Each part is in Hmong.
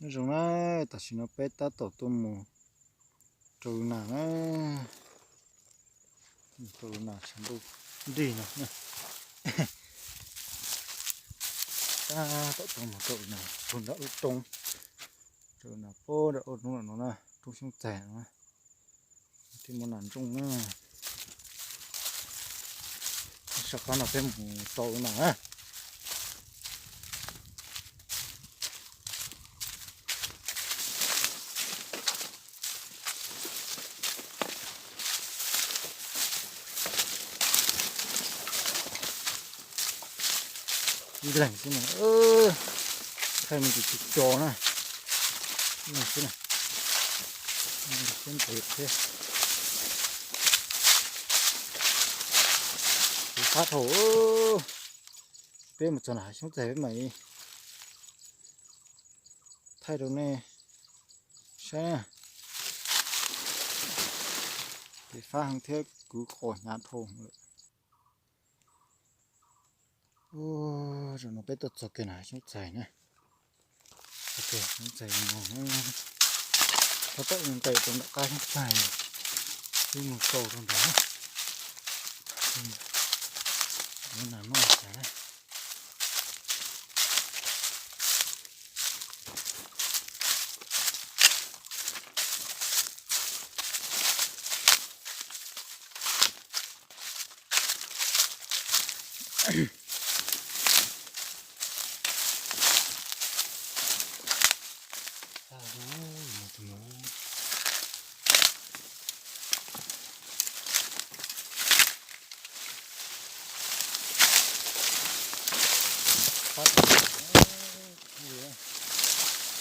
Nyob zoo na, tam sim no peb tab tom tuaj mus rau nas na, rau nas tshav ntuj nrig no. Tab tom tuaj mus rau nas puag nram ub roob, rau nas puag nram ub roob no na, roob Xyoob Txais no na. Thiab muaj nas ntsooj na. Sab qab no peb mus rau nas na. Ib leeg xwb mas, thaij me ntsis tsis co na. Ib leeg xwb na. Siab ntev thiab. Kuv qab dhau. Peb mus txog nram hav Xyoob Txais peb mam li thaij rau nej saib na. Kev fab heev thiab kwv qos hnyav dhau lawm. Ua, zaum no peb tuaj txog kiag nram Xyoob Txais na. Xyoob Txais no, tab tom nqes rau nram qab Xyoob Txais, peb mus txog rau nrad. Ua nas noj cas na.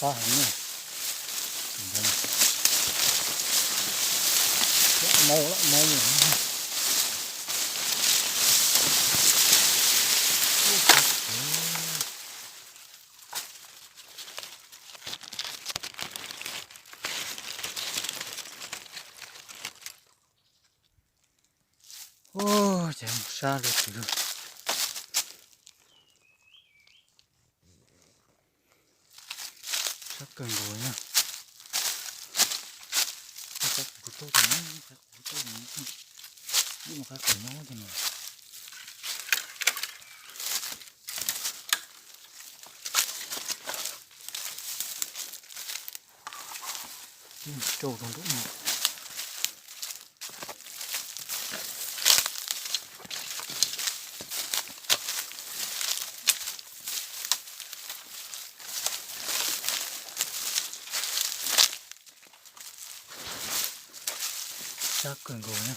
Fab heev na. Lam mau, lam mau. Ua, ces mus sab lawm tsis lawm. Sab kawg nkaus na. Mus qab qus rau tod, mus qab qus rau tod, mus qab qus nyob tod no. Rau rau nraum no. Sab kawg nkaus na.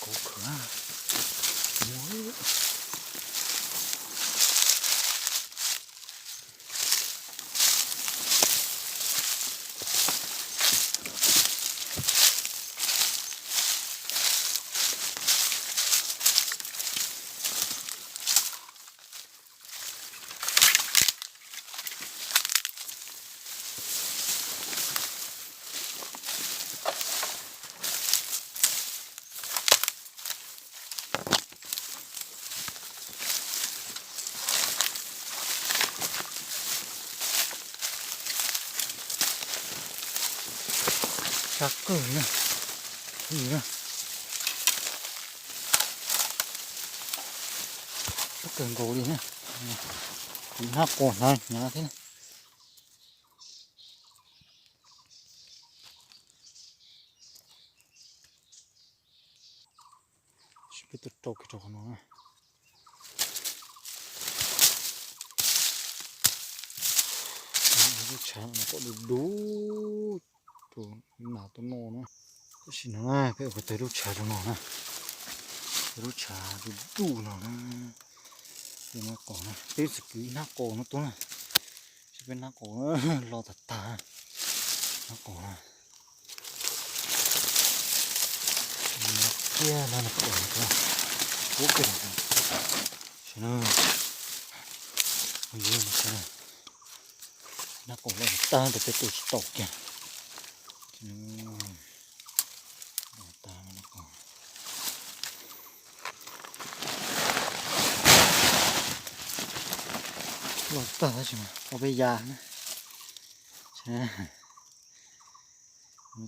Kov khawm. Sab kawg na, na, sab kawg nkaus li na. Hnab qos hnyav hnyav thiab. Peb tuaj rau kiag rau qhov no na. Lub tshav no pom du du rau nas tuaj noj na. Tam sim no na peb ua tau lub tshav rau no na. Lub tshav du du no na. Peb hnab qos na, peb txawm kwv hnab qos no tuaj na. Saib peb hnab qos los tag tag. Hnab qos na. Kiag no qos no, ub kiag no. Hnab qos los tag ntawd peb tua tsis tau kiag. Los tag, los tag tab sis mas ua peb ya na.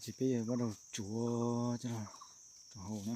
Ces peb yuav bắt đầu tsuav coj los rau hauv na.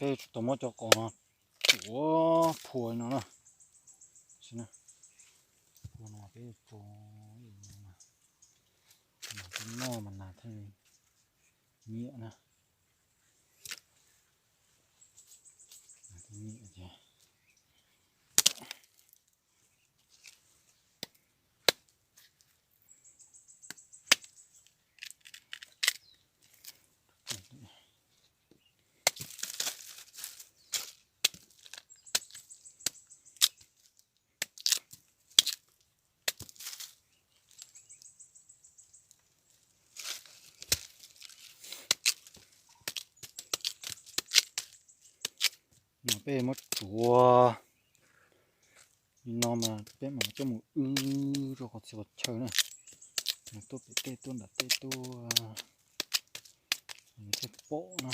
Peb tsuas tau muab cov qos no tsuav phua no na. Phua no peb tsuav, peb noj mas nas thiaj li nyiam na. Nas thiaj nyiam ces No peb muab tsuav li no mas peb mam coj mus wb rau qhov txhia qhov chaw na. Tuaj pem tej tuaj nram tej tuaj, nws thiaj pom na.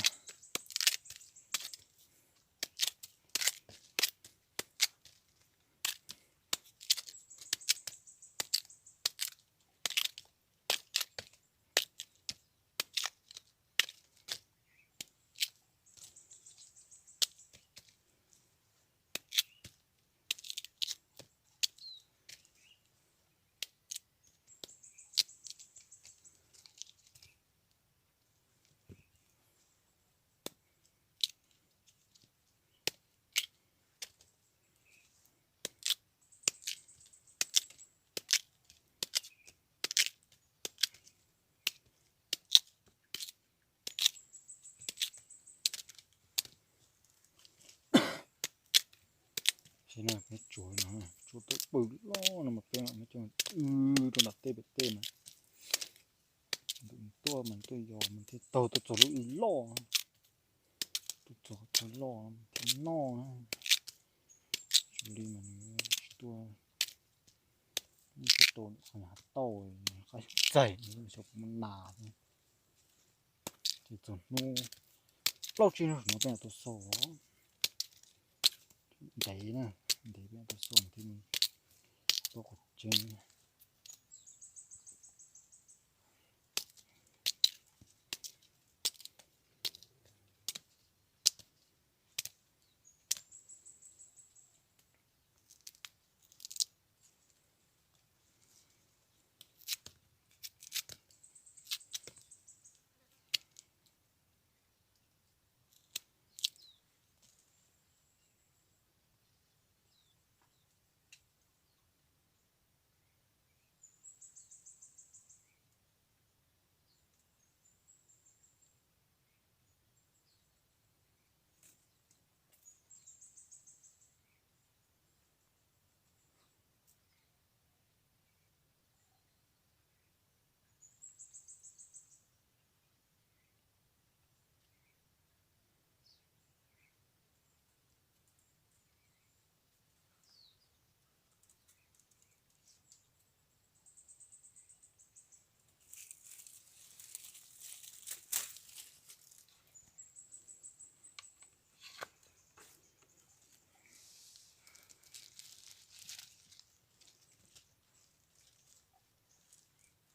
Ces no peb tsuav no, tsuav pem pw loj no mas peb mam coj wb rau nram tej pem tej mas nws tuaj mas tuaj yos mas thiaj taug tuaj txog lub wb loj, tuaj txog qhov chaw loj thiaj noj na. Xws li mas nws tsis tuaj, tsis tuaj qhov hav tauj, qab txaig xyov puas muaj nas. Ces txog hnub plaub tsib hnub no peb mam tuaj xauj, ntev na, ntev peb mam tuaj xauj mas thiaj li paub qhov tseeb.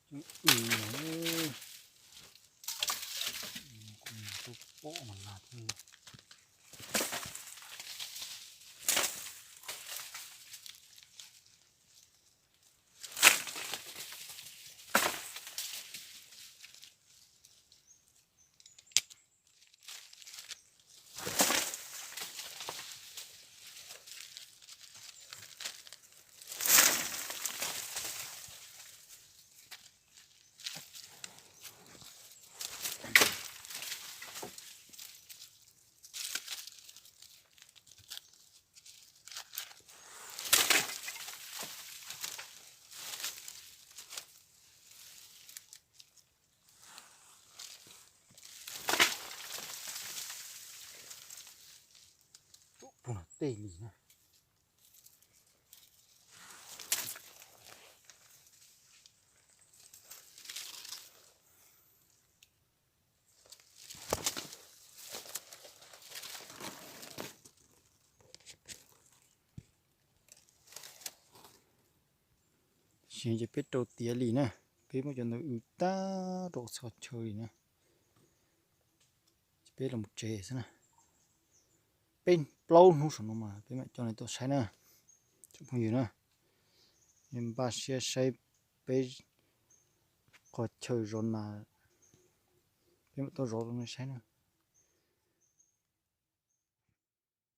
Cov ub no, kuv tuaj pom mas lag thiab. Puag tej li na. Sim ces peb rau tiav li na, peb muab cov ntawd wb tag rau txhua chaw li na. Ces peb los tsev xwb na. Peb plaub hnub saum no mas peb mam coj nej tuaj saib na. Tsoom phooj ywg na, nej npaj siab saib peb qhov chaw zov nas, peb mam tuaj zov rau nej saib na.